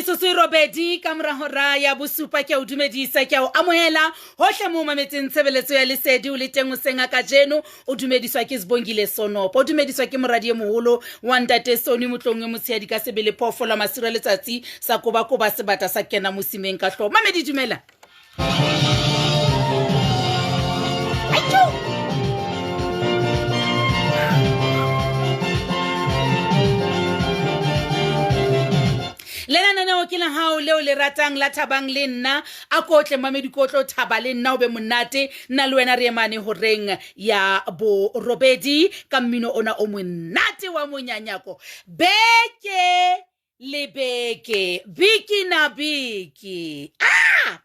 Metsotso e robedi ka mora hora ya bosupa, ke a o dumedisa, ke a o amohela hohle mo o mametseng tshebeletso ya Lesedi o le teng hoseng a kajeno. O dumediswa ke Sibongile Sonopo, o dumediswa ke moradi e moholo wa ntate Sony Motlong e motshehadi ka sebele, phoofolo masira letsatsi sa kobakoba sebata sa kena mosimeng ka hlooho. Mamedi, dumela. Le lenaneo ke la hao leo le ratang la thabang le nna. A kotle mamedi, kotlo thaba le nna, o be monate nna le wena re emane horeng ya borobedi ka mmino ona o monate wa monyanyako beke le beke, biki na biki. Ah!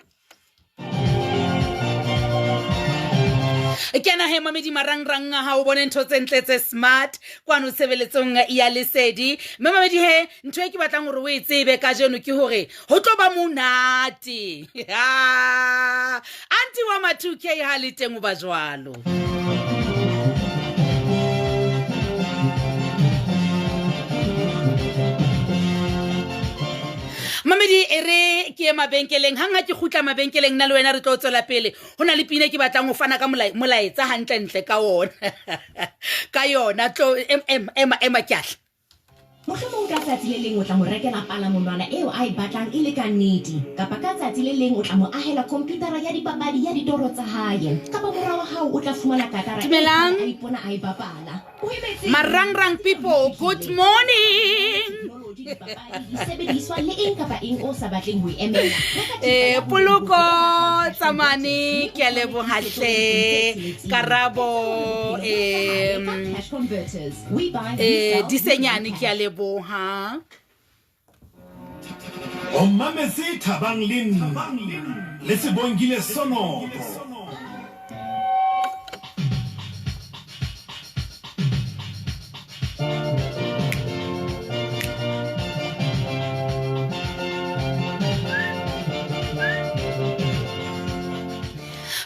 Kena he mamedi marangrang a hao, bone ntho tse ntle tse smart kwano tshebeletsong ya Lesedi. Mme mamedi he, ntho e ke batlang hore o e tsebe kajeno ke hore ho tlo ba monate. Anti wa ma 2K ha le teng o ba jwalo. Mamedi, e re ke ye mabenkeleng. Hang ha ke kgutla mabenkeleng, nna le wena re tlo tswela pele. Ho na le pina ke batlang ho fana ka molaetsa hantlentle ka ona, ka yona. Tlo ema ema, ke atla. Mohlomong ka tsatsi le leng o tla mo rekela palamonwana eo a e batlang e le ka nnete. Kapa ka tsatsi le leng o tla mo ahela khomputara ya dipapadi ya ditoro tsa hae. Kapa mora wa hao o tla fumana katara eo Dumelang. kgale a ipona a e bapala. O emetse eng? Marangrang people, good morning. Teknoloji, dipapadi, disebediswa le eng kapa eng o sa batleng ho e emela. Reka thepa Eh, ya ho Poloko e ratang Cash Tsamane, Converters mme ke a o fumane leboha dithuso hle. tse tletseng. Karabo, Etsa hore bophelo bo etsahale ka Cash Converters. We buy, we sell, we Disenyane, pay ke a cash. leboha. O mametse Thabang le nna le Sebongile Sonopo.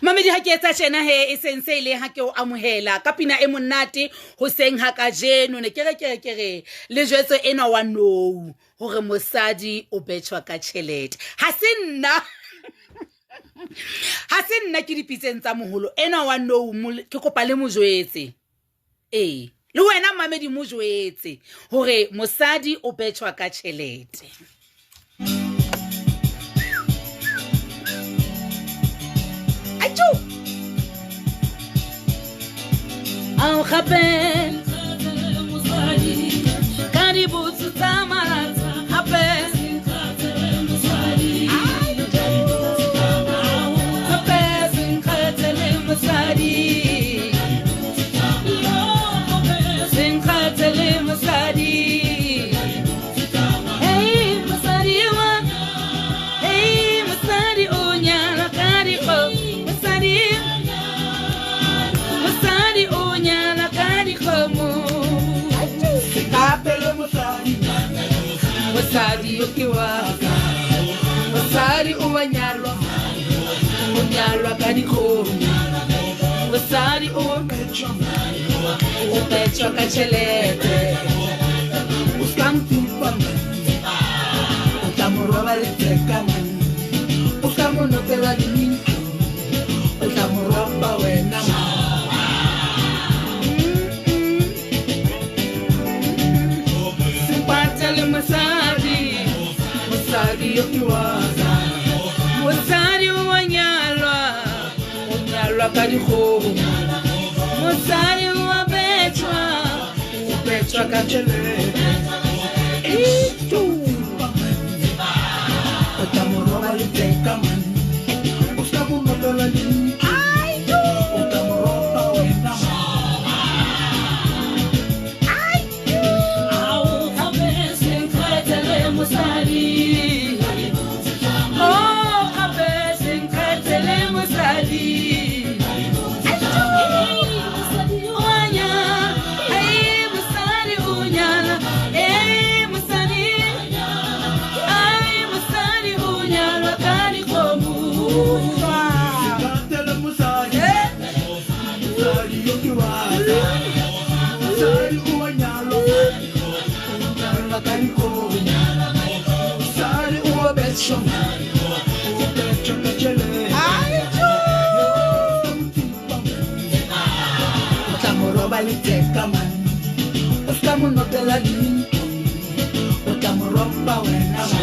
Mamedi, ha ke etsa tjena he, e seng se ile ha ke o amohela ka pina e monate hoseng ha kajeno. Ne ke re ke re ke re le jwetse enwa wa nou hore mosadi o betjhwa ka tjhelete. Ha se nna, ha se nna, ke dipitseng tsa moholo enwa wa nou. Ke kopa le mo jwetse, ee, le wena mamedi, mo jwetse hore mosadi o betjhwa ka tjhelete. Achu! Ao gape ka dibotse tsa maratha gape, gape senkgethele mosadi, senkgethele mosadi. Hey, mosadi wa, hey, mosadi o nyala ka dikgomo. Mosadi, mosadi o nyala ka dikgomo. Gape le mosadi. Mosadi yo ke wa ka. Mosadi o wa nyalwa, o nyalwa ka dikgomo. Mosadi o o betjhwa ka tjhelete. O ska nkupa man, o tla mo roba letheka man. O ska mo notela diminto, o tla mo roba wena man. Sempatele mosadi, mosadi yo ke wa ka. Mosadi o wa nyalwa, o nyalwa ka dikgomo. Mosadi o wa betjhwa, o betjhwa ka tjhelete. O tla mo roba letheka man. O ska mo notela diminto, o tla mo roba wena man. Ao gape senkgethele mosadi. Oh, gape senkgethele mosadi. Wa nyala, hey, mosadi o nyala, hey, mosadi, ay, mosadi o nyalwa ka dikgomo. betšwa man, o betšwa ka tšhelete. O tla mo roba letheka man, o ska mo notela dintlo, o tla mo ropa wena man.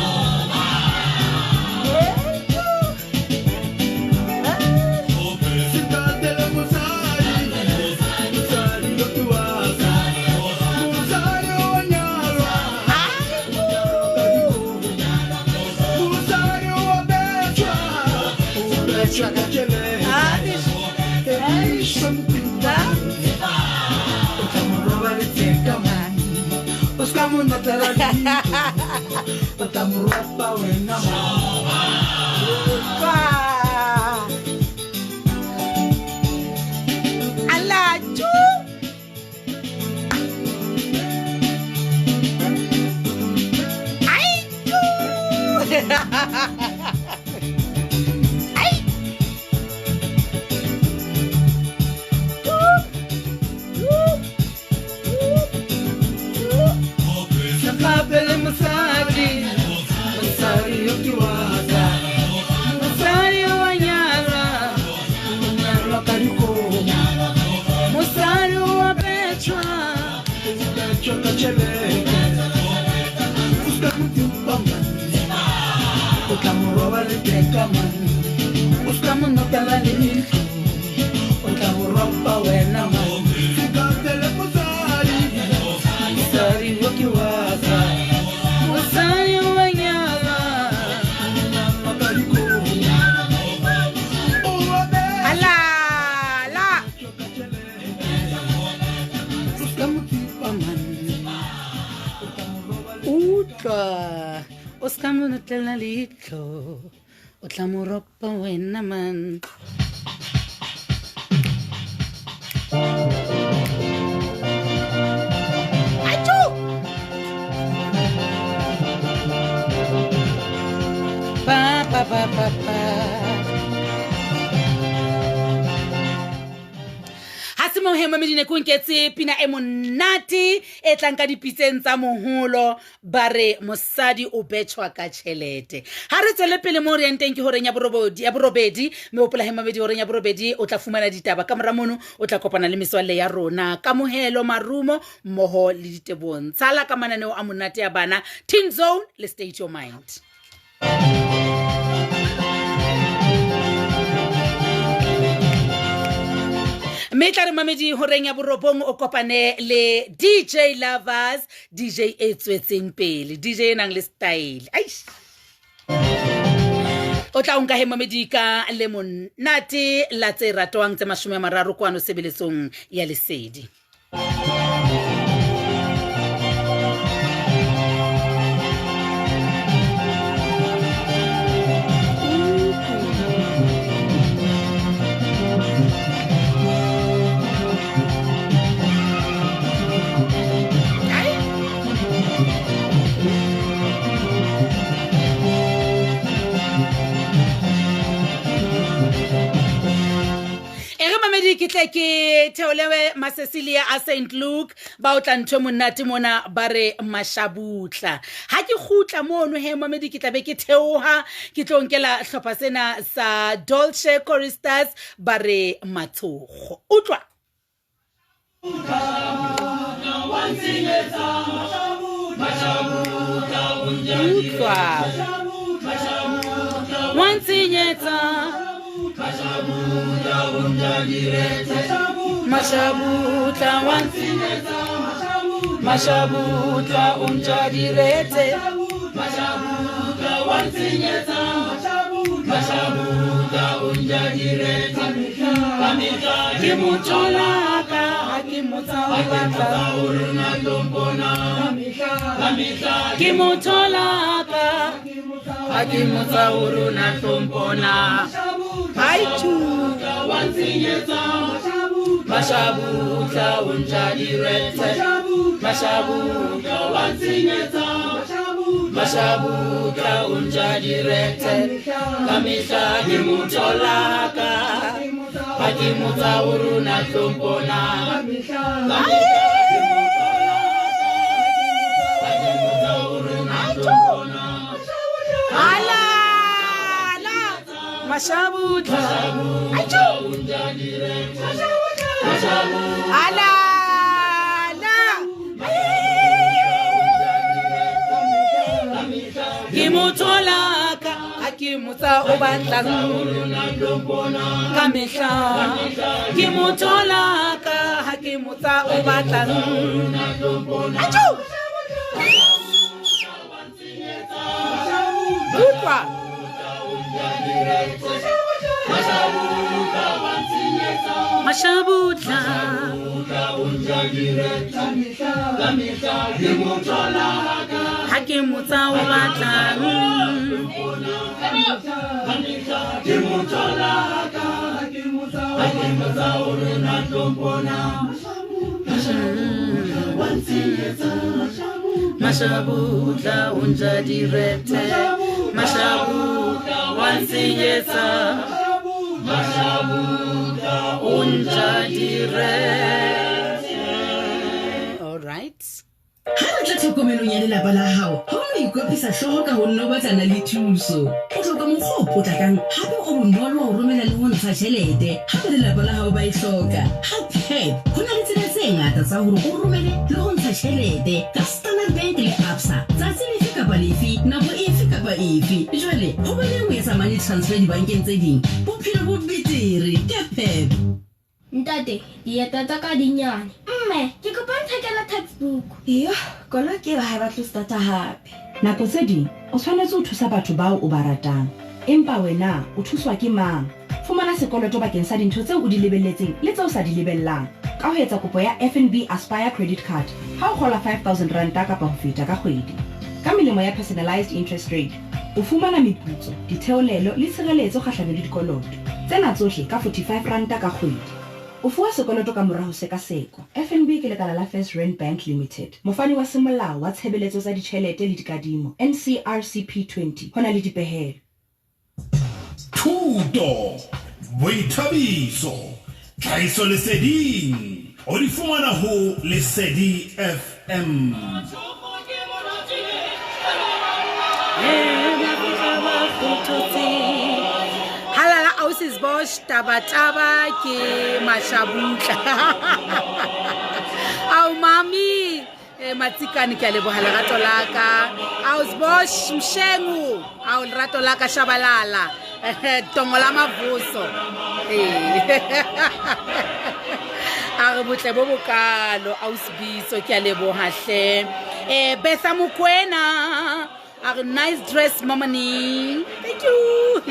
O ska mo notlela leihlo, o tla mo ropa wena man. Achu! Pa pa pa pa pa. Hema medine ko nketse pina e monate e tlang ka dipitseng tsa moholo ba re mosadi o betšhwa ka tšhelete. Ha re tswele pele mo re yang teng ke horeng ya borobedi, mme hopola hema medi horeng ya borobedi o tla fumana ditaba ka mora mono, o tla kopana le metswalle ya rona Kamohelo Marumo mmoho le Ditebong. Tsala ka mananeo a monate ya bana, Teen Zone le State Your Mind. Mme tla re mamedi horeng ya borobong o kopane le DJ Lovers, DJ e tswetseng pele, DJ e nang le style. Aish. O tla nka he mamedi ka le monate la tse ratwang tse 30 kwano sebeletsong ya Lesedi. Ke tle ke theolewe Masesilia a St Luke ba o tla ntho monate mona ba re mashabutla. Ha ke kgutla mono he mamedi ke tla be ke theoha ke tlo nkela hlopha sena sa Dolce Choristers ba re matsogo. Utlwa. Utlwa. Wantsinyetsa Mashabutla wantsinyetsa, Mashabutla o ntja diretse, Mashabutla wantsinyetsa, Mashabutla o ntja diretse. Ka mehla ke motholaka ha ke motsa o batla ka mehla ke motholaka ha ke motsa o rona hlompona. Mashabutla o ntja diretse, Mashabutla wantsinyetsa, Mashabutla o ntja diretse. Ka mehla ke motholaka ha ke motsa o rona hlompona. Ka mehla ke motholaka ha ke motsa o rona hlompona. Ala. Mashabutla. Achu. Ala la. Ke motho la ka ha ke motsa o batlang ka mehla. Ke motho la ka ha ke motsa o batlang. Achu. Utlwa. Mashabutla. Ha ke motsa o batlang. Mashabutla o nja direthe. Mashabutla wa nsenyetsa. Mashabutla o nja direthe. All right. Ha re tla tlhokomelong ya lelapa la hao, ha o no ikwephisa hlooho ka ho nna o batlana le thuso. O hloka mokgwa o potlakang hape o bonolo wa ho romela le ho ntsha tjhelete ha ba lelapa la hao ba e hloka. Ha Pep, ho na le tsela tse ngata tsa hore o romele le ho ntsha tjhelete ka Standard Bank le Absa tsatsi lefe kapa lefe, nako efe kapa efe. Jwale, hobaneng o etsa money transfer dibankeng tse ding? Bophelo bo betere ka Pep. Ntate, dieta tsa ka di nyane. Mme, ke kopa o nthekele textbook. Iyo, koloi ke eo ha e batle ho starta hape. Nako tse ding o tshwanetse ho thusa batho bao o ba ratang. Empa wena o thuswa ke mang? Fumana sekoloto bakeng sa dintho tseo o di lebelletseng le tseo o sa di lebellang ka ho etsa kopo ya FNB Aspire Credit Card ha o kgola R5000 kapa ho feta ka kgwedi. Ka melemo ya personalised interest rate, o fumana meputso, ditheolelo le tshireletso kgahlano le dikoloto. Tsena tsohle ka R45 ka kgwedi. O fuwa sekoloto ka mora ho sekasekwa. FNB ke lekala la First Rand Bank Limited, mofani wa semolao wa tshebeletso tsa ditjhelete le dikadimo, NCRCP 20, ho na le dipehelo. Thuto, boithabiso, tlhahisoleseding o di fumana ho Lesedi FM. Halala ausi Sbosh taba taba ke mashabutla. Au mami eh, Matsikane ke a leboha lerato la ka. Au Sbosh Mshengu au lerato la ka shabalala. Tongo la mavuso. Eh. A re botle bo bokalo ausi Bitso ke a leboha hle. Eh Betha Mokwena a re nice dress mamane. Thank you.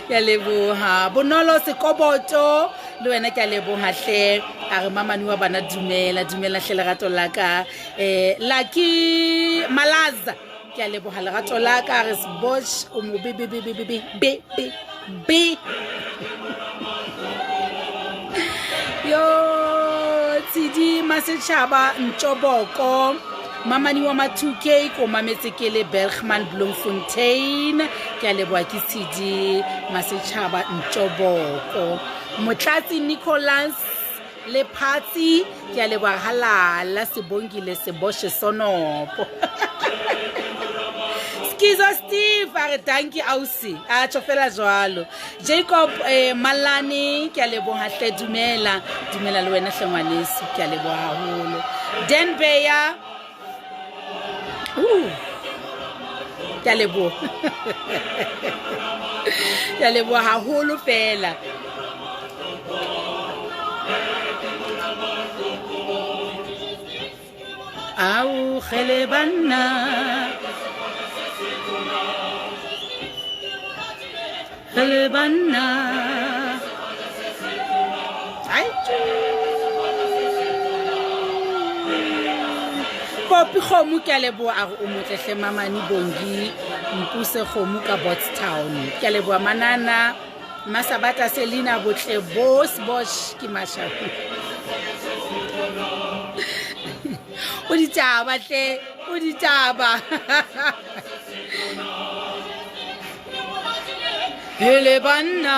Ke a leboha. Bonolo Sekoboto le wena ke a leboha hle. A re mamane wa bana dumela dumela hle lerato la ka. Eh Lucky Malaza ke a leboha lerato la ka. A re Sbosh o mo be be be be be be be be be. Yo Tshidi Masetšhaba Ntšoboko mamane wa ma 2K ko mametse ke le Bergman Bloemfontein ke a leboha ke Tshidi Masetšhaba Ntšoboko Motlatsi Nicholas Lephatsi ke a leboha halala Sebongile Seboshe Sonopo Skizo Steve a re danki ausi a tjho fela jwalo Jacob eh, Malane ke a leboha hle dumela dumela le wena hle ngwaneso ke a leboha haholo Dan Beya ke a leboha ke a leboha haholo fela Ao kgele banna kgele banna ai Popi kgomo ke a leboha a re o motle hle mamane Bongi Mpuse kgomo ka Botstown ke a leboha manana Masabata Selina botle bo Sbosh ke masha o ditaba hle o ditaba hele banna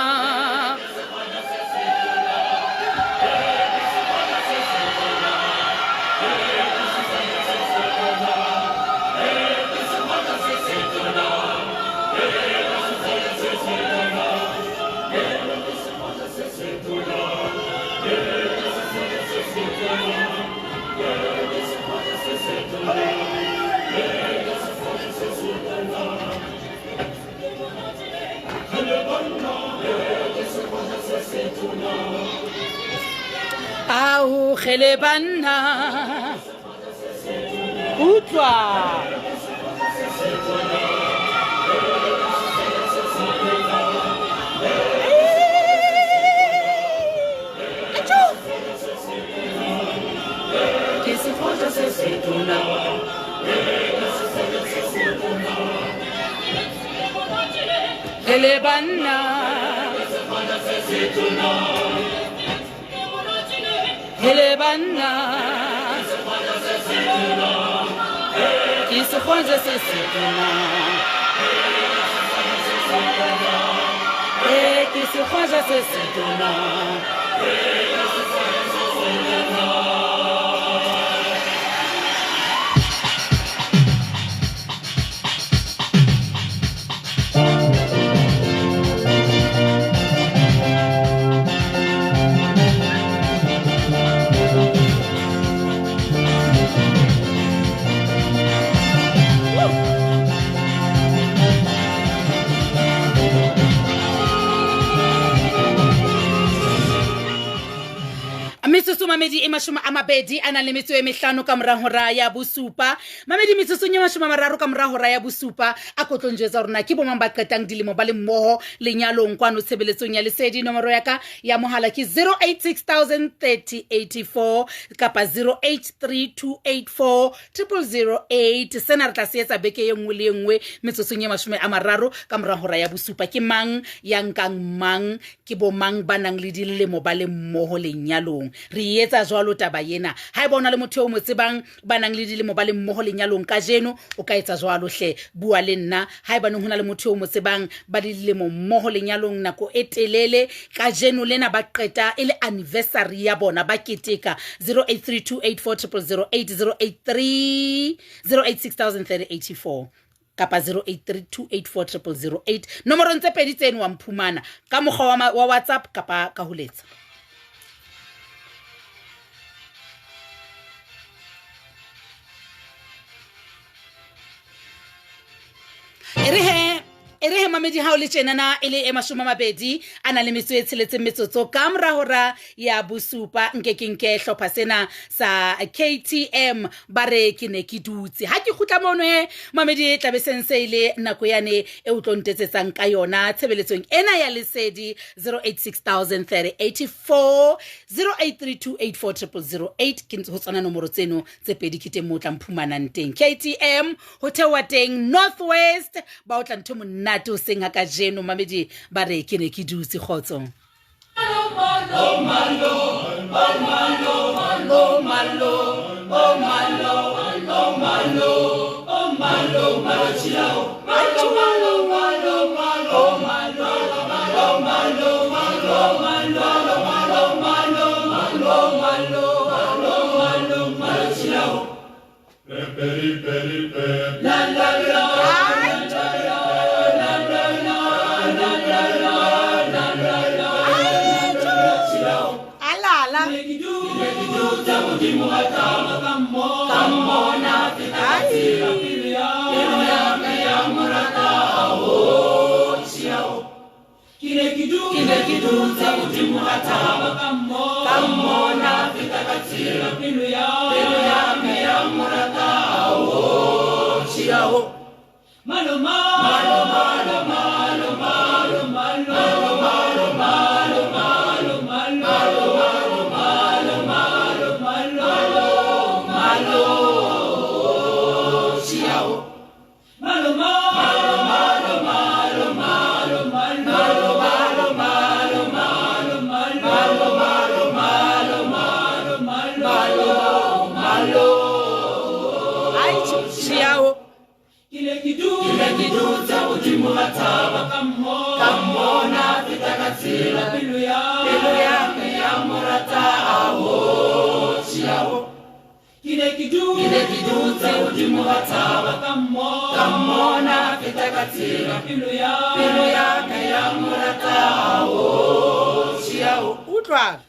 Ao kgele banna utlwa Ke sekgotla se setona. Kgele banna Hele banna ke sekgotla se setona Eh, ke sekgotla se setona. Metsotso mamedi e 20 a nang le metso e 5 ka mora hora ya bosupa. Mamedi metsotsong e 30 ka mora hora ya bosupa a ko tlo njwetsa hore na ke bomang ba qetang dilemo ba le mmoho lenyalong kwano tshebeletsong ya Lesedi. Nomoro ya ka ya mohala ke 08603084 kapa 0832840008. Sena re tla se etsa beke e nngwe le e nngwe metsotsong e 30 ka mora hora ya bosupa. Ke mang ya nkang mang, ke bomang ba nang le dilemo ba le mmoho lenyalong. Re etsa jwalo taba ena. Haeba o na le motho eo mo tsebang ba nang le dilemo ba le mmoho lenyalong kajeno, o ka etsa jwalo hle, bua le nna. Haeba neng ho na le motho eo mo tsebang ba le dilemo mmoho lenyalong nako e telele, kajeno lena ba qeta e le anniversary ya bona, ba keteka. 0832840008, 083 08603084 kapa 0832840008. Nomorong tse pedi tseno wa mphumana ka mokgwa wa WhatsApp kapa ka ho letsa. E re he mamedi ha o le tjenana e le e 20 a na le metso e 6 metsotso ka mora hora ya bosupa. Nke ke nke hlopha sena sa KTM ba re ke ne ke dutse. Ha ke kgutla mono he mamedi e tlabe sense e le nako yane e o tlo ntetsetsang ka yona tshebeletsong ena ya Lesedi. 08603084 0832840008 ke ho tsona nomoro tseno tse pedi ke teng mo tla mphumanang teng. KTM ho theoha teng Northwest ba o tla ntho monate o seng ha kajeno mamedi ba re ke ne ke dutse. Kgotso. Utlwa.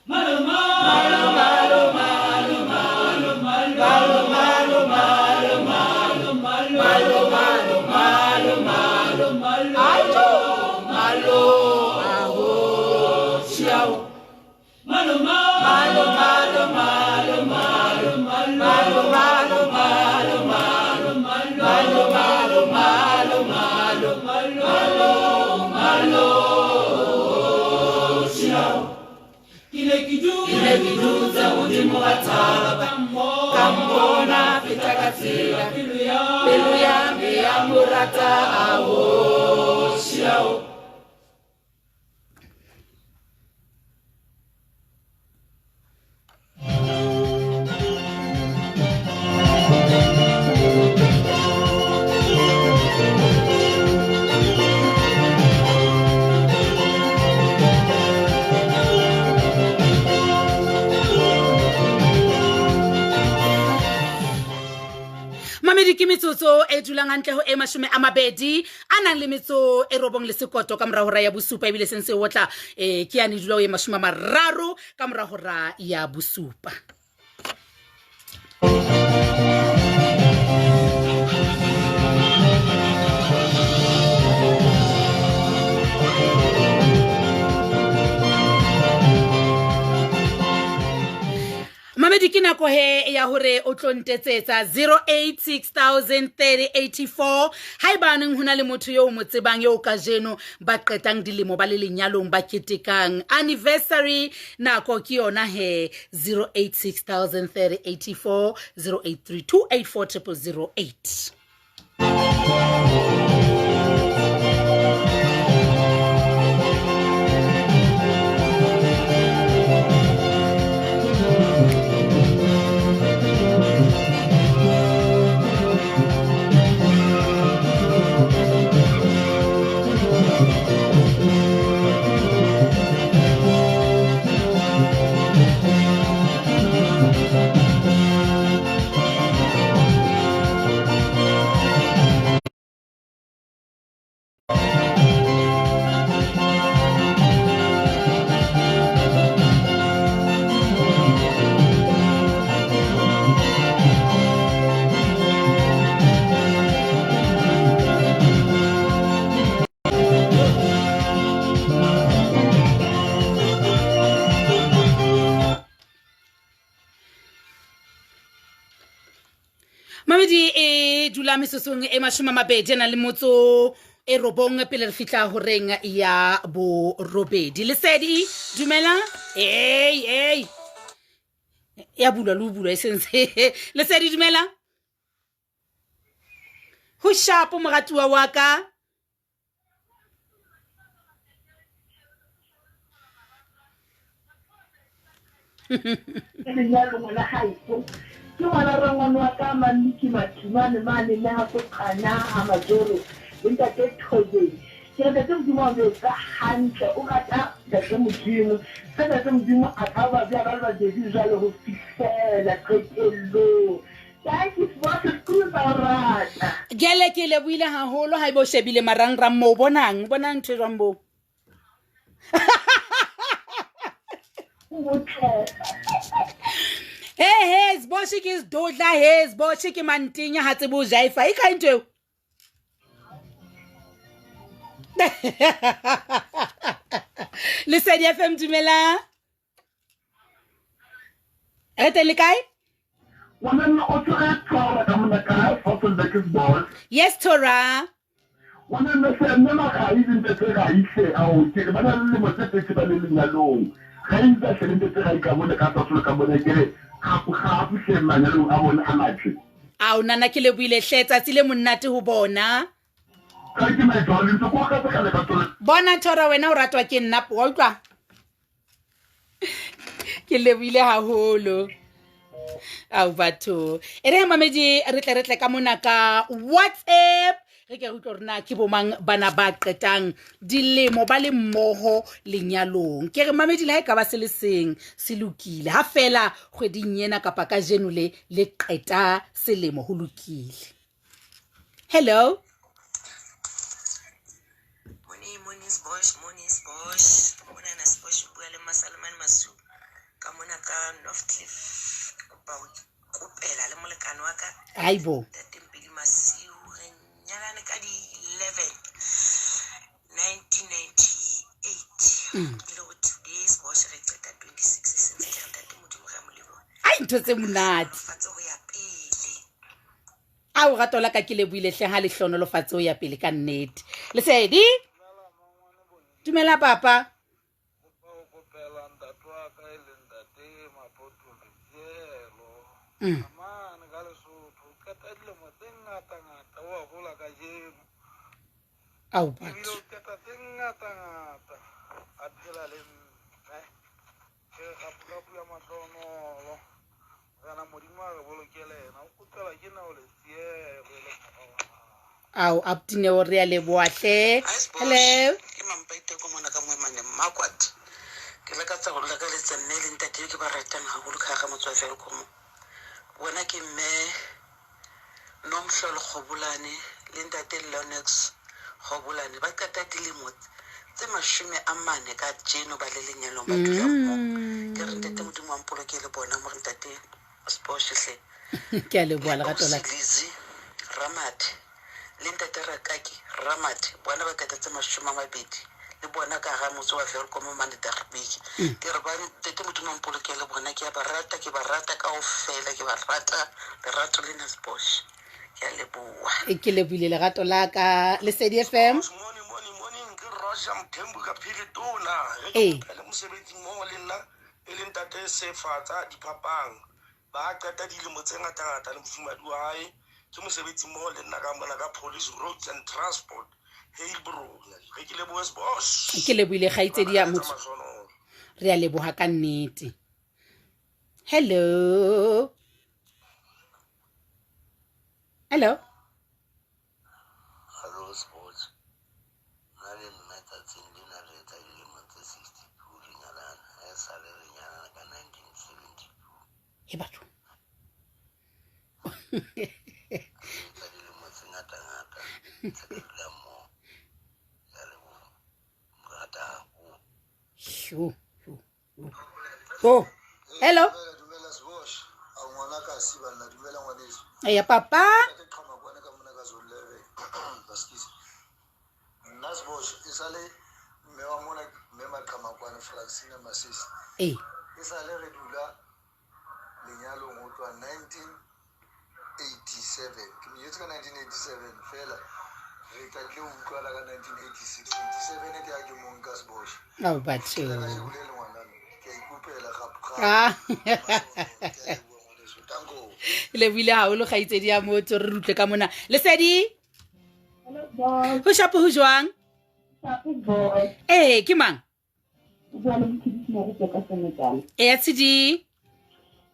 Ke ne ke dutse hodimo ga thaba ka mmona a feta ka tsela pelo ya me ya mo rata ao šiao. Mamedi ke metsotso e dulang hantle ho e 20 a nang le metso e 9 le sekoto ka mora hora ya bosupa, ebile sentse o tla ke yane dula o e 30 ka mora hora ya bosupa. Mamedi ke nako he ya hore o tlo ntetsetsa 086 3084 haebaneng hona le motho yo o mo tsebang yo kajeno ba qetang dilemo ba le lenyalong ba ketekang anniversary, nako ke yona he 086 3084 083 284 0008. Mamedi e dula metsotsong e 20 a na le motso e 9 pele re fihla horeng ya borobedi. Lesedi dumela. Ei ya bulwa le bulwa e sentse. Lesedi dumela. Ho shapo moratuwa wa ka. Ke ngwana rangwane wa ka Manniki Mathumane mane le ha Qana ha Majoro le ntate Thobeng. Ke ntate Modimo wa etsa hantle, o rata ntate Modimo. Ka ntate Modimo a ka ba bja ba le babedi jwale ho fihlela qetellong. Thank you for the school rata. Gele ke lebohile haholo ha ebe o shebile marangrang moo bonang, bonang ntho e jwang bo. Hey, Sboshi ke sdodla, hey, Sboshi ke mantinya ha tsebo jaifa. E kae ntho eo? Lesedi FM dumela. Re teng le kae? Yes, Tora. Ao nana ke lebohile hle, tsatsi le monate ho bona. Bona Tora wena o ratwa ke nna, wa utlwa? Ke lebohile haholo. Ao batho. E re mamedi re tle ka mona ka WhatsApp. Re ke utlwe hore na ke bomang bana ba qetang dilemo ba le mmoho lenyalong. Ke re mamedi le ha e ka ba se le seng se lokile, ha fela kgweding ena kapa kajeno le qeta selemo ho lokile. Hello. Morning Sbosh, morning Sbosh. Monana Sbosh bua le Masalemane Masu ka mona ka Northcliff. Kopa ho kopela le molekane wa ka. Haibo. Ntate Mpedi Masiu. Nyalane ka di 11 1998. Le ho today Sbosh re qeta 26 sentse ke re ntate Modimo re molemo. Ai ntho tse monate. Fatse ho ya pele. Ao rato la ka ke lebohile hle ha le hlonolofatse ho ya pele ka nnete. Lesedi. Dumela papa. Mane ka Lesotho o qeta dilemo tse ngata-ngata o a hola kajeno. Ao Ebile batho. o qeta tse ngata-ngata a phela le mme. Ke re gapu-gapu ya mahlonolo. Morena Modimo a re bolokele yena. O kgutlela ke nao letsielo e le mora wa hae. Ao aptineo re a leboa hle. Hello. Ke mampaiteko mona ka moemane Makwat. Ke lakatsa go lakaletsa mme le ntate yo ke ba ratang haholo ka hara motse wa Welkom. Bona ke mme Nomhlolo Kgobolane le ntate Lonex Kgobolane ba qeta dilemo tse 40 ka jeno ba le lenyalong ba dula mmoho. Ke re ntate Modimo wa mpoloke le bona mo re ntate Sbosh hle. Ke a leboa lerato la ka. Lizzy Ramathe le ntate Rakaki Ramathe bona ba qeta tse 20 le bona ka hara motse wa Welkom mane Derby. Ke re ba ntate Modimo wa mpoloke le bona ke a ba rata ke ba rata kaofela ke ba rata lerato lena Sbosh. Ke a leboha. Ke lebohile lerato la ka. Lesedi FM. Morning ke Roger Mthembu ka Phiritona. Re Ee. ke kopele mosebetsi mmoho le nna e leng ntate Sefatsa Diphapang. Ba qeta dilemo tse ngata-ngata le mofumahadi wa hae. Ke mosebetsi mmoho le nna ka mona ka Police Roads and Transport Heilbron. Re ke lebohe Sbosh. Ke lebohile kgaitsedi ya motho. Mahlonolo. Re a leboha ka nnete. Hello. Hello. Hallo Sports. Nna le mme tsatsing lena re etsa dilemo tse 62 re nyalana. Ha e sale re nyalana ka 1972. He batho. Re etsa dilemo tse ngata-ngata tse re dula mmoho. Ke a leboha. Mo rata haholo. Sho. Sho. Oh. Hello. Dumela Sbosh. A ngwana ka si banna dumela ngwaneso. Eya papa. Ke qhama kwana ka mona ka zone 11. Baskisi. Nna Sbosh e sale mme wa mona mme Maqhamakwane Francina Masisi. Ee. E sale re dula lenyalong ho tloha 1987. Ke mo nyetse ka 1987 fela re qadile ho utlwana ka 1986. 87 ke ha ke mo nka Sbosh. Ao batho. Kajeko le le ngwana mme, ke a ikopela gape Ah. gape. Lebohile haholo kgaitsedi ya motho re rutle ka mona. Lesedi. Ho shapo ho jwang? Ee, ke mang? Eya Tshidi.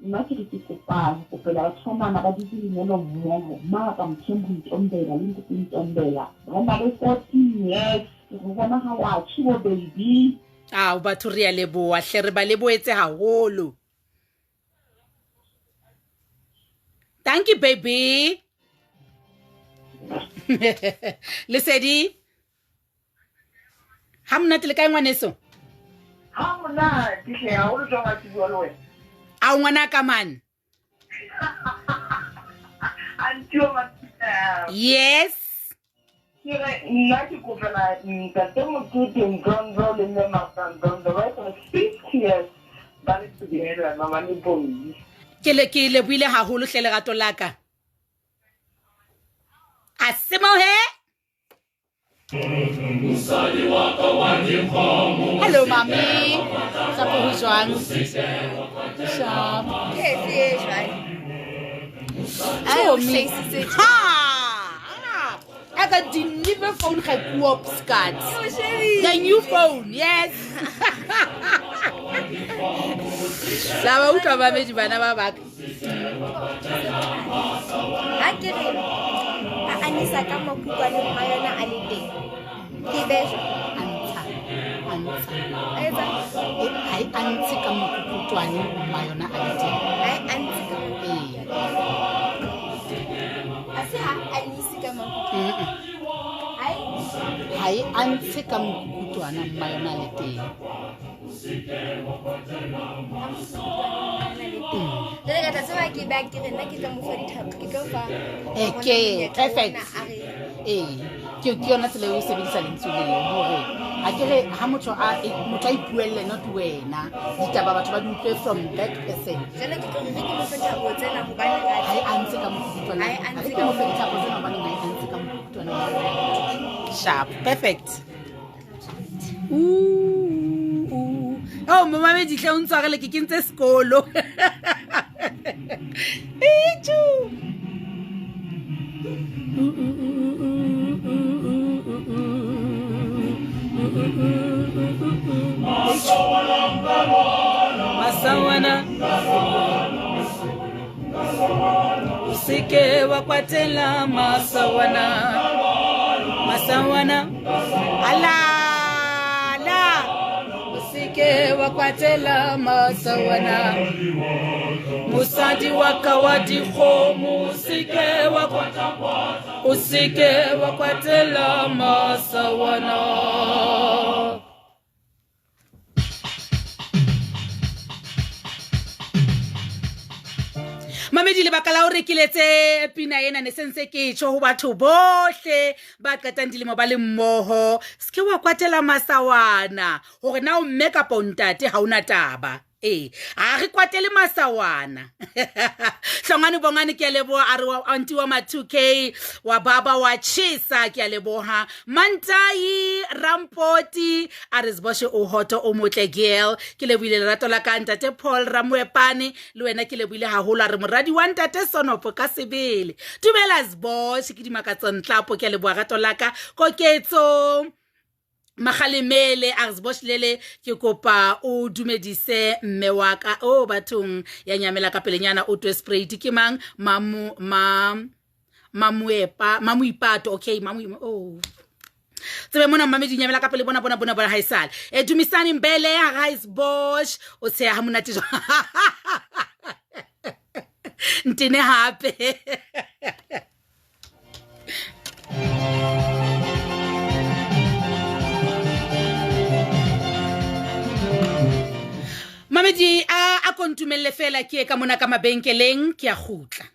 Nna ke re ke kopa ho kopela batho ba mana ba dutse lenyalo mmoho maka Mthembu Ntombela le Ntate Ntombela ba na le 14 years ke go bona ga wa tšhibo baby. Ao batho re a leboha hle re ba lebohetse haholo. Thank you baby. Lesedi. Ha monate le kae ngwaneso? Ha monate hle haholo jwang a ke bua le wena. Ao ngwana ka man. Auntie wa Mathibela. Yes. Ke re nna ke kopela ntate Mokete Ndlondo le mme Martha Ndlondo ba etsa 50 years ba le together mama le Bongi. Ke le ke lebohile haholo hle lerato la ka. A semohe. Hello mami. Sapo ho jwang? Sharp. Ke efe e jwale? Ai, o Chomi. hlahisitse Ha! I got the new phone ga koop skat. O shebile. The new phone, yes. La ba utlwa bamedi bana ba baka. Ha ke re a anisa ka makukwane mma yona a le teng. Ke bejo. Antsha. Antsha. A etsa? Ha e antshe ka mokukutwane mma yona a le teng. Ha e antshe ka mokukutwane. A se ha anise ka makukutwane. Ha e? Ha e antshe ka mokukutwana mma yona a le teng. Jwale ka tla tseba ke ba ke re nna ke tla mo fa dithapo, ke tlo fa Ke monyetla perfect. ona a re Ee, ke yona tsela eo o sebedisa lentswe leo hore ha ke re ha motho a motho a ipuelle not wena ditaba batho ba di utlwe from that person. Jwale ke tlo re re ke mo fe dithapo tsena hobane Ha e antshe ka mokukutwana. Ha e Ha antshe ke ka mo fe dithapo tsena hobane ha e antshe ka mokukutwana. Sharp, perfect. Ooh, ooh. Oh, momamedi hle o ntshwarele ke kentse sekolo. Ejo. Masawana o seke wa kwatela masawana masawana alala o seke wa kwatela masawana mosadi wa ka wa dikgomo o seke wa o seke wa kwatela masawana. Mamedi lebaka la hore ke letse pina ena ne sentse ke tjho ho batho bohle ba qetang dilemo ba le mmoho se ke wa kwatela masawana hore na o mme kapa o ntate ha ona taba. Ee, a re kwatele masawana. Hlongwane Bongane ke a leboha, a re wa auntie wa ma 2K wa baba wa chisa ke a leboha. Mantai Rampoti a re Ziboshe o hoto o motle girl ke lebohile lerato la ka ntate Paul Ramoepane le wena ke lebohile haholo a re moradi wa ntate Sonopo ka sebele. Dumela Ziboshe ke dimakatso ntlapo ke a leboha rato la ka Koketso Magalemele a re Ziboshe lele ke kopa o dumedise mme wa ka o bathong ya nyamela ka pelenyana o twe sprayed ke mang mamu ma mamuepa mamuipato okay mamu oh tsebe mona mamedi nyamela ka pele bona bona bona bona haisale e Dumisani Mbele ha Ziboshe o tsheha ha monate jwa ntene hape. Mamedi a kontumelle fela ke ka mona ka mabenkeleng ke a kgutla.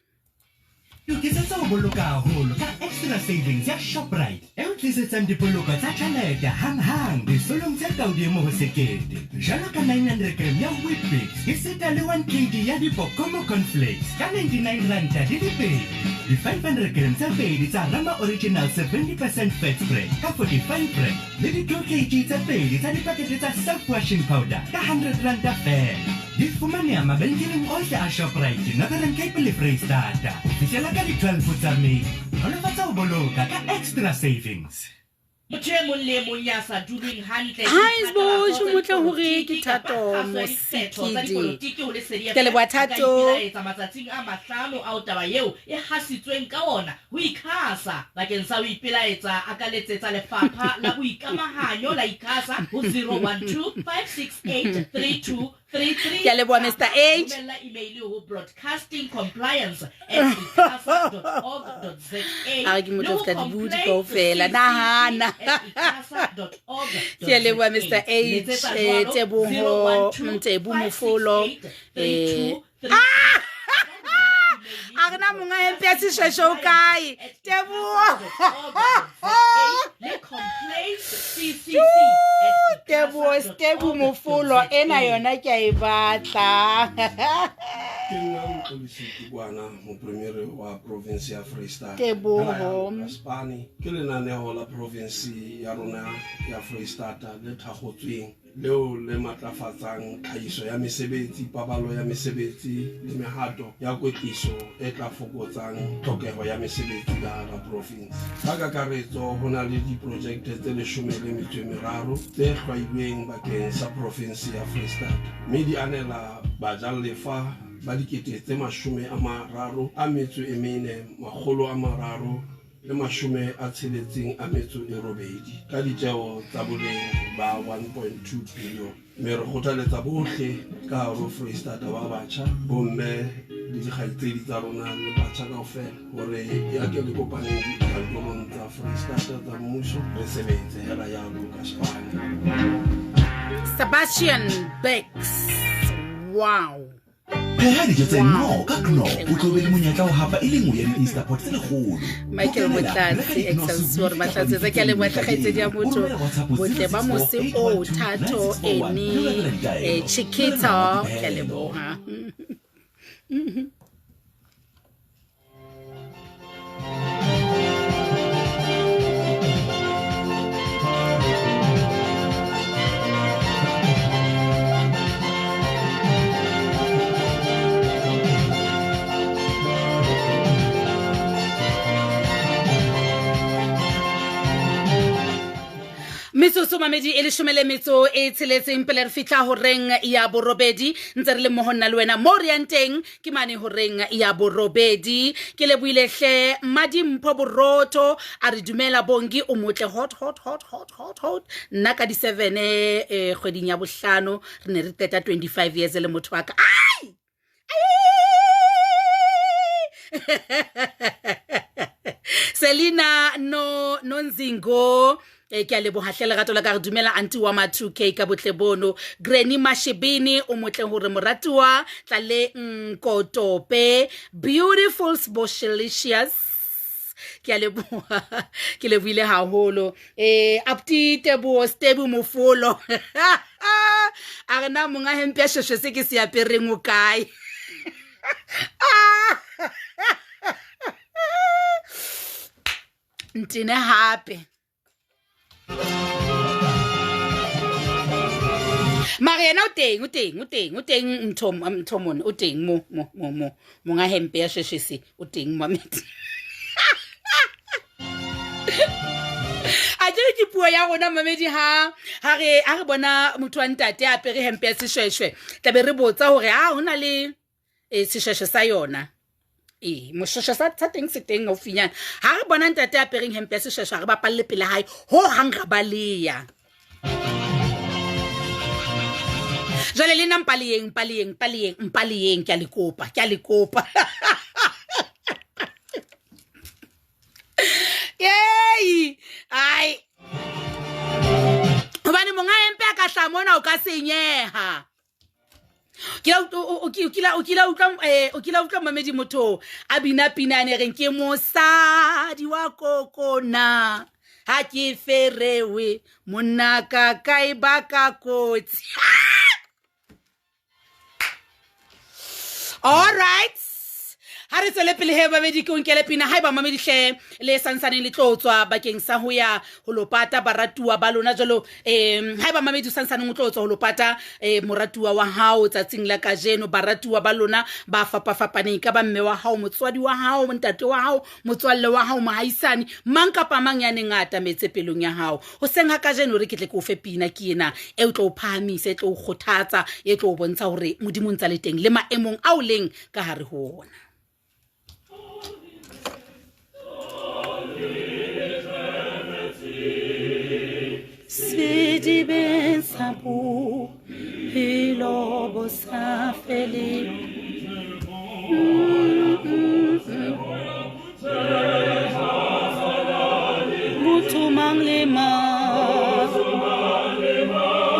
Lokisetsa ho boloka haholo ka extra savings ya Shoprite e o tlisetsang dipoloko tsa tjhelete hanghang disolong tse ka hodimo ho 1000. Jwalo ka 900 gram ya Weet-Bix esita le 1 kg ya Dipokomo cornflakes ka 99 ranta di le pedi. Di 500 gram tse pedi tsa Rama Original 70% fat spread ka 45 rand le di 2 kg tse pedi tsa dipakete tsa self washing powder ka 100 ranta fela. Di fumaneha mabenkeleng ohle a Shoprite, Northern Cape le Freistata. Ho fihlela ka di 12 tsa May. Nolofatsa ho boloka ka extra savings. Motho e mong le e mong ya sa duleng hantle Hi Ziboshe motle hore ke Thato Mosikidi. Ke leboha Thato. Etsa matsatsing a mahlano ao taba eo e hasitsweng ka ona ho ICASA bakeng sa ho ipelaetsa a ka letsetsa lefapha la boikamahanyo la ICASA ho 012 568 32 33. Ke a leboha Mr H. Romella email ho broadcastingcompliance@icasa.org.za. A ke motho ka dibudi kaofela nahana. Ke a leboha Mr H. Teboho Ntebu Mofolo. A re na monga hempe ya seshweshwe o kae? Teboho. Teboho Stebu Mofolo ena yona ke a e batla. Ke nna Mxolisi Tibwana, mopremiere wa province ya Freistata. Teboho. Spani ke lenaneo la province ya rona ya Freistata le thakgotsweng leo le matlafatsang tlhahiso ya mesebetsi, paballo ya mesebetsi le mehato ya kwetliso e tla fokotsang tlhokeho ya mesebetsi ka hara province. Ka kakaretso ho na le diprojekte tse 13 tse hlwailweng bakeng sa province ya Freistata, mme di anela bajalefa ba 34 368 ka ditjeo tsa boleng ba 1.2 billion. Mme re kgothaletsa bohle ka hare ho Freistata ba batjha, bomme le dikgaitsedi tsa rona le batjha kaofela hore ya ke le kopaneng dikantorong tsa Freistata tsa mmuso re sebetse hela jalo ka Spani. Sebastian Bex. Wow. Pheha dijo tse Knorr ka Knorr o tlo be le monyetla wa ho hapa e le nngwe ya di-Instapot tse lekgolo. Michael Motlatsi Excelsior Matlatsi ke a leboha kgaitsedi ya motho botle ba mose o Thato Eni Chiquita ke a leboha. Metsotso mamedi e leshome le metso e tsheletseng pele re fitlha horeng ya borobedi, ntse re le mmoho nna le wena mo re yang teng ke mane horeng ya borobedi. Ke lebohile hle Madimpho Borotho, a re dumela Bongi o motle, hot hot hot hot hot hot. Nna ka di-7 kgweding ya bohlano re ne re qeta 25 years le motho wa ka. Ai! Selina no Nonzingo, ke a leboha hle lerato la ka, re dumela anti wa ma 2K ka botle bono. Granny Mashibini o motle hore moratuwa tlale nkotope, beautiful sboshelicious, ke a leboha, ke lebohile haholo. Apti Teboho Stebu Mofolo a re na monga hempe ya shweshwe se ke se apereng o kae? Ntene hape mara yena o teng, o teng, o teng, o teng, ntho ntho mone o teng mo mo mo mo monga hempe ya shweshwe o teng mamedi. A ke ke puo ya rona mamedi, ha ha re ha re bona motho wa ntate a apere hempe ya seshweshwe, tlabe re botsa hore a hona le seshweshwe sa yona, moshweshwe sa teng se teng haufinyana. Ha re bona ntate a apereng hempe ya seshweshwe, ha re bapalle pele hae ho hang, ra baleya. Jwale le nna mpaleyeng, mpaleyeng, mpaleyeng, mpaleyeng, ke a le kopa, ke a le kopa. Yei! Ai! Hobane monga hempe a ka hla mona o ka senyeha. O kila utlwa, o kila utlwa mamedi motho a bina pina ne reng ke mosadi wa kokona, ha ke ferewe monna ka kae ba ka kotsi. All right. Ha re tswele pele he mamedi, ke o nkele pina. Haeba mamedi hle le sansaneng le tlo tswa bakeng sa ho ya ho lopata baratuwa ba lona jwalo, haeba mamedi o sansaneng o tlo tswa ho lopata moratuwa wa hao tsatsing la kajeno, baratuwa ba lona ba fapafapaneng, ka ba mme wa hao, motswadi wa hao, ntate wa hao, motswalle wa hao, mohaisane, mang kapa mang ya neng a atametse pelong ya hao. Hoseng ha kajeno re ke tle ke o fe pina ke ena e o tlo o phahamisa, e tlo o kgothatsa, e tlo o bontsha hore Modimo o ntsa le teng le maemong ao leng ka hare ho ona. Sedibeng sa bophelo bo sa feleng. Motho mang le mang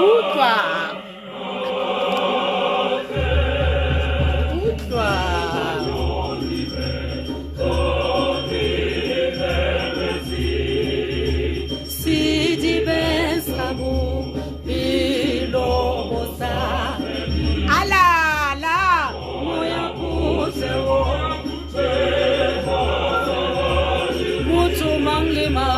utlwa, utlwa. Sedibeng sa bophelo bo sa alala moya puse o motho mang le mang.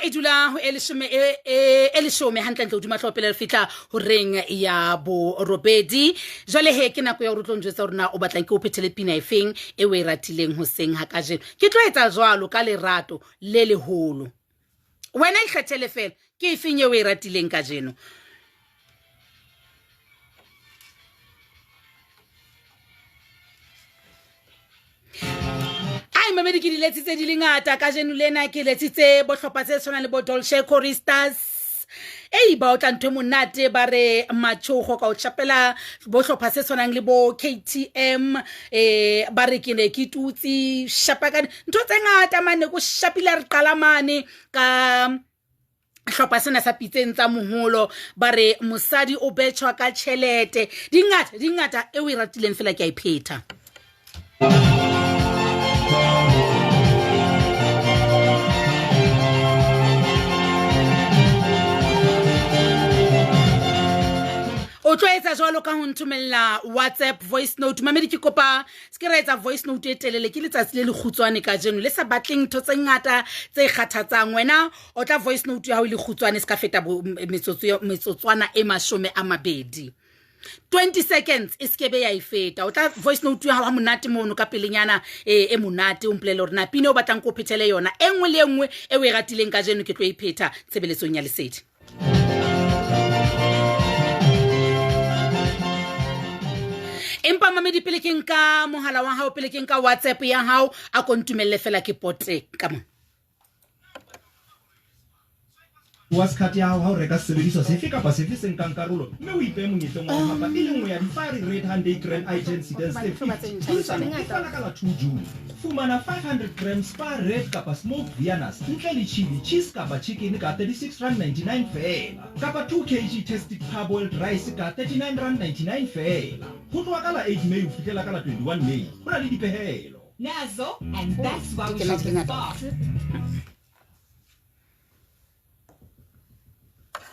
e dula ho e leshome e leshome hantlentle hodima hlooho pele re fihla horeng ya borobedi. Jwale he ke nako ya hore o tlo njwetsa hore na o batlang ke o phethele pina efeng e o e ratileng hoseng ha kajeno. Ke tlo etsa jwalo ka lerato le leholo. Wena ikgethele fela ke efeng eo o e ratileng kajeno. Ai mamedi ke di letsitse di le ngata kajeno lena, ke letsitse bohlopha tse tshwanang le bo Dolce Choristas. Ei ba otla ntho e monate ba re matshogo ka o tjhapela bohlopha se tshwanang le bo KTM, ba re ke ne ke tutsi shapa ka ntho tse ngata mane ko shapile re qala mane ka hlopha sena sa pitseng tsa moholo ba re mosadi o betjhwa ka tjhelete. Di ngata di ngata e o e ratileng fela ke a e phetha. O tlo etsa jwalo ka ho nthomella WhatsApp voice note. Mamedi ke kopa se ke ra etsa voice note e telele, ke letsatsi le lekgutshwane kajeno le sa batleng ntho tse ngata tse kgathatsang. Wena o tla voice note ya hao e le kgutshwane se ka feta metsotswana e 20. 20 seconds e se ke be ya e feta. O tla voice note ya hao ha monate mono ka pelenyana e monate o mpolelle hore na pina o batlang ko phethele yona e nngwe le e nngwe e o e ratileng kajeno ke tlo e phetha tshebeletsong ya lesedi. Empa mamedi pele ke nka mohala wa hao, pele ke nka WhatsApp ya hao, a ko ntumelle fela ke pote ka mo. Wa card ya hao ha o reka sesebediswa sefe kapa sefe se nkang karolo mme o ipehe monyetleng wa ho hapa e le nngwe ya di-Fiery Red Hyundai Grand i10 Sedan tse 50. Tlhodisano e fana ka la 2 June. Fumana 500 grams Spar Red kapa Smoked Viennas ntle le chili, cheese kapa chicken ka R36.99 feela, kapa 2 kg Tastic Parboiled Rice ka R39.99 feela. Ho tloha ka la 8 May ho fihlela ka la 21 May. Ho na le dipehelo. Nazo, and that's why we shop at Spar.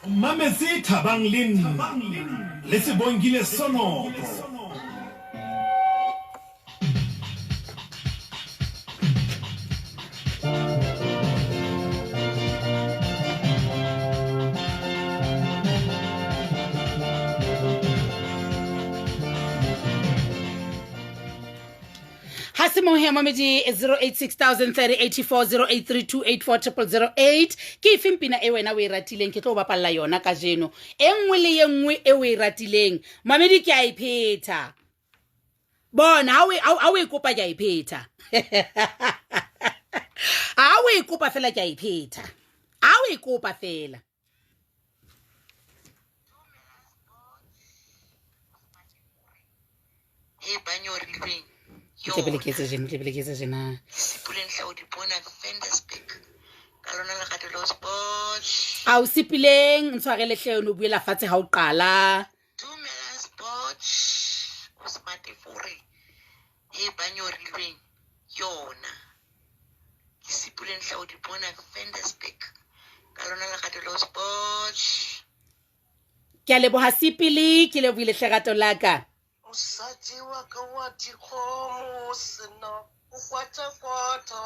Mametse Thabang le nna le Sebongile Sonoko. Ha se mo mamedi 08603084 0832840008 ke efe pina e wena o e ratileng ke tlo o bapalla yona kajeno. E nngwe le e nngwe e o e ratileng mamedi ke a e phetha. Bona ha o e kopa ke a e phetha. Ha o e kopa fela ke a e phetha. Ha o e kopa fela. E banyorilweng. Ke pele ke etse jena, ke pele ke etse jena. Sepuleng hla o di bona Ventersburg. Ka lona lerato la Sport. A o sepileng ntshwarele hle o buela fatshe ha o qala. Dumela Sport. O smart fore. E banyorilweng yona. Ke sepuleng hla o di bona Ventersburg. Ka lona lerato la Sport. Ke a leboha Sepili, ke lebohile hle rato la ka. Mosadi wa ka wa dikgomo sena o kwata kwata.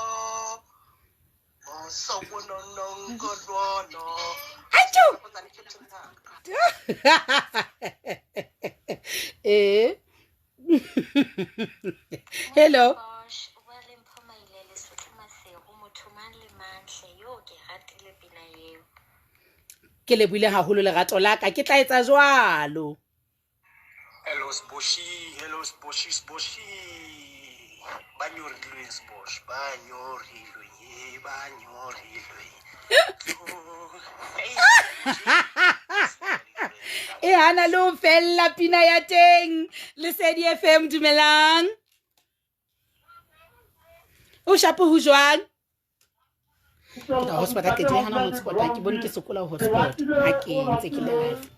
Acho. Hello. Ke lebohile haholo lerato la ka, ke tla etsa jwalo. Hello Sboshi, hello Sboshi, Sboshi. Ba nyorilweng Sbosh, ba nyorilweng, ba nyorilweng. E hana le ho fella pina ya teng. Lesedi FM, dumelang. O shapo ho jwang? Ka hotspot ha ke hana hotspot ha ke bone ke sokola ho hotspot ha ke ntse ke le live.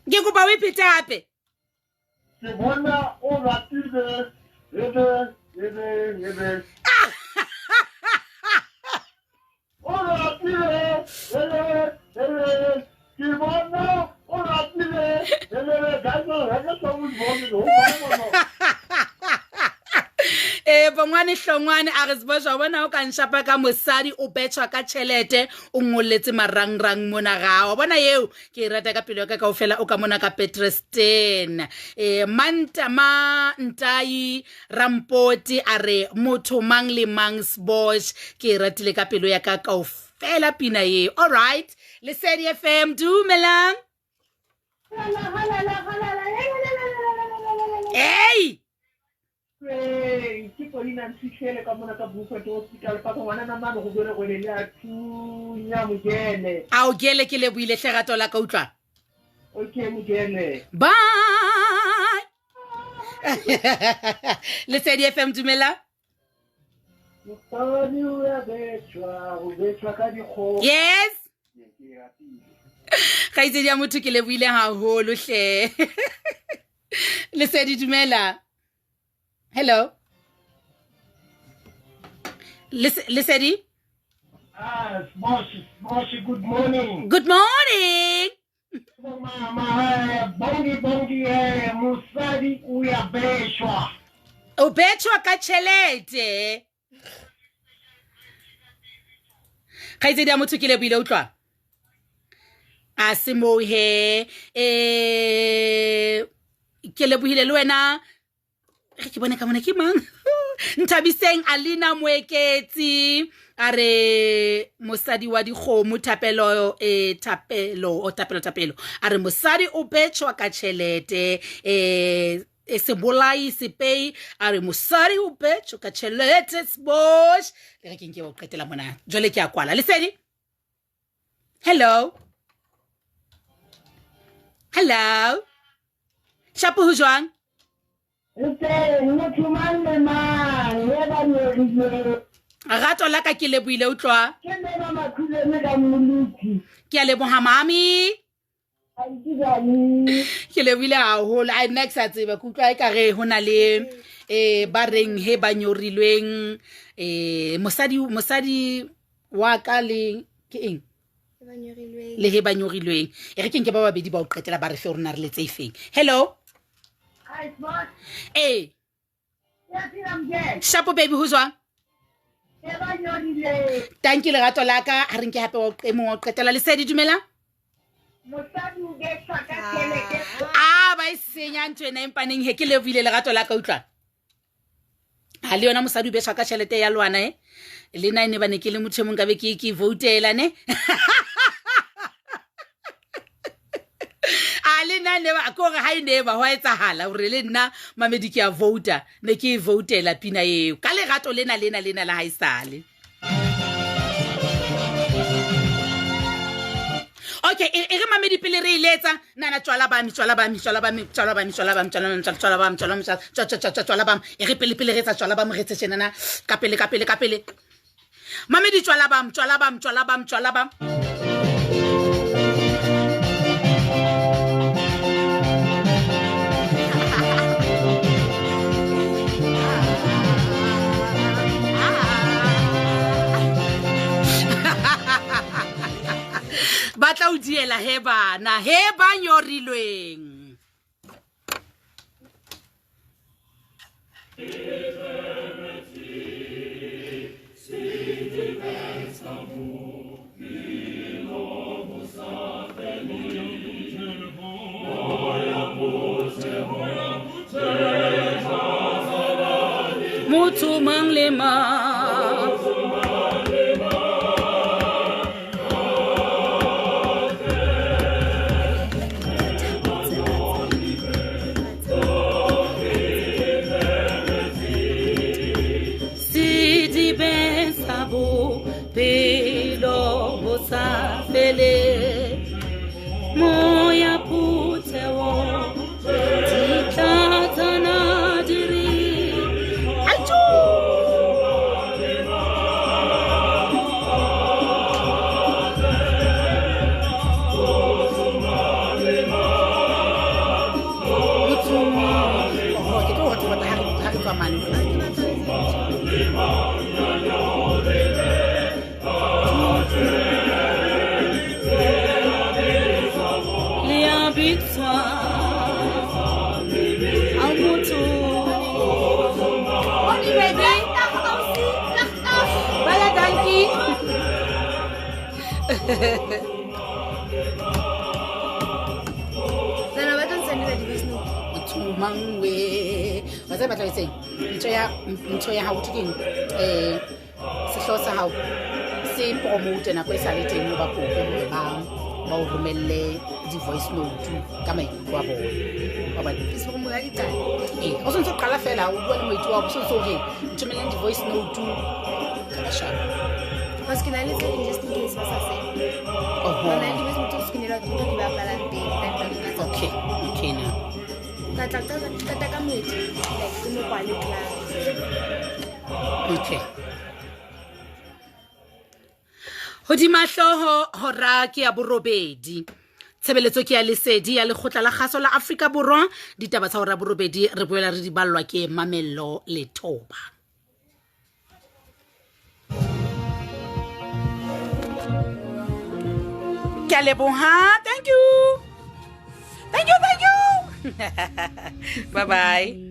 Ke kopa o iphete hape. Ke bona o ratile ebe ebe ebe. O ratile ebe ebe. Ke bona o ratile ebe ebe. Bongwane Hlongwane a re Sbosh wa bona o ka nshapa ka mosadi o betshwa ka tjhelete o ngolletse marangrang mona ga wa bona eo ke e rata ka pelo ya ka kaofela o ka mona ka Petresten. Manta ma Ntai Rampoti a re motho mang le mang Sbosh ke e ratile ka pelo ya ka kaofela pina eo. All right, Lesedi FM, dumelang. Hey! Ke Paulina Ntshitlhele ka mona ka Beaufort Hospital pa ngwana na mane go bere go le a thunya mojele. A o gele ke lebohile hle rato la ka utlwa. Okay mojele. Bye. Lesedi FM, dumela. Mosadi o ya betjwa, o betjwa ka dikgomo. Yes. Kgaitsedi ya motho ke lebohile haholo hle. Lesedi dumela. Hello. Lesedi? Sbosh, good morning. Good morning. Mama, bongi bongi, mosadi o ya betjwa. O betjwa ka tjhelete. Kgaitsedi ya motho ke lebohile utlwa. A se moo he. Ke lebohile le wena. Re ke bone ka mona ke mang? Nthabiseng Alina Moeketsi a re mosadi wa dikgomo thapelo thapelo o thapelo thapelo a re mosadi o betjwa ka tjhelete sebolai sepei a re mosadi o betjwa ka tjhelete Sbosh. Le re ke nke o qetela mona jwale ke a kwala. Lesedi. Hello. Hello. Shapo ho jwang? Motho mang le mang ye ba nyorileng. Rato la ka ke lebohile utlwa. Ke mme ba Makhuleme ka Mmoloki. Ke a leboha mami. Ke lebohile haholo. Ai nna ke sa tseba ke utlwa ekare ho na le ba reng he ba nyorilweng mosadi mosadi wa ka le ke eng? Le he ba nyorilweng. E re ke nke ba babedi ba o qetela ba re fe rona re le tse ifeng. Hello. Hi, Sbosh. Hey. Shapo baby ho jwang? Thank you lerato la ka. Ha re nke hape wa e mong wa qetela. Lesedi dumela. Mosadi o betjwa ka tjhelete. Ah ba e senya ntho ena empaneng he ke lebohile lerato la ka utlwa. Ha le yona mosadi o betjwa ka tjhelete ya lwana le nna ne ba ne ke le motho e mong ka be ke voutela ne. A le nna ne ba kore ha ine ba hwa etsahala hore le nna mamedi ke a vouta ne ke voutela pina eo ka lerato lena lena lena la haesale. Okay, e re mamedi pele re iletsa nana tswala ba mi tswala ba mi tswala ba mi tswala ba mi tswala ba mi tswala mi tswala ba mi tswala mi tswala ba mi e re pele pele re etsa tswala ba mi re tse tjenana ka pele ka pele ka pele mamedi tswala ba mi tswala ba mi tswala ba mi tswala ba. Ba tla o diela he bana he ba nyorilweng. Motho mang le mang. Pelo bo sa fele moya phutheo di tlatsana di re ajo. Ke tlo ho ha re tswa mane. Baby. Nana ba tlo nsendela di-voice note. Motho mang we wa tseba batla etseng ntho ya ntho ya hao ke eng um sehlooho sa hao se promote nako e sa le teng ba kope hore ba ba o romelle di-voice note ka maikutlo a bona. Wa bona? Ke se mo ya ditaba. Ee, o santse o qala fela o bua le moeti wa o santse o re nthomeleng di-voice note ka bashano. Because ke na le tse ding just in case ba sa send. Oho. Ba na le di-voice note tse ke nela ke bapalang pele then ba nka tsa Okay na. Ka tla qeta ka moeti like ke mo kwale class. Okay. Hodima hlooho hora ke ya borobedi. Tshebeletso ke ya lesedi ya lekgotla la kgaso la Afrika Borwa. Ditaba tsa hora borobedi re boela re di ballwa ke Mamello Lethoba. Ke a leboha. Thank you. Thank you, thank you. Bye bye.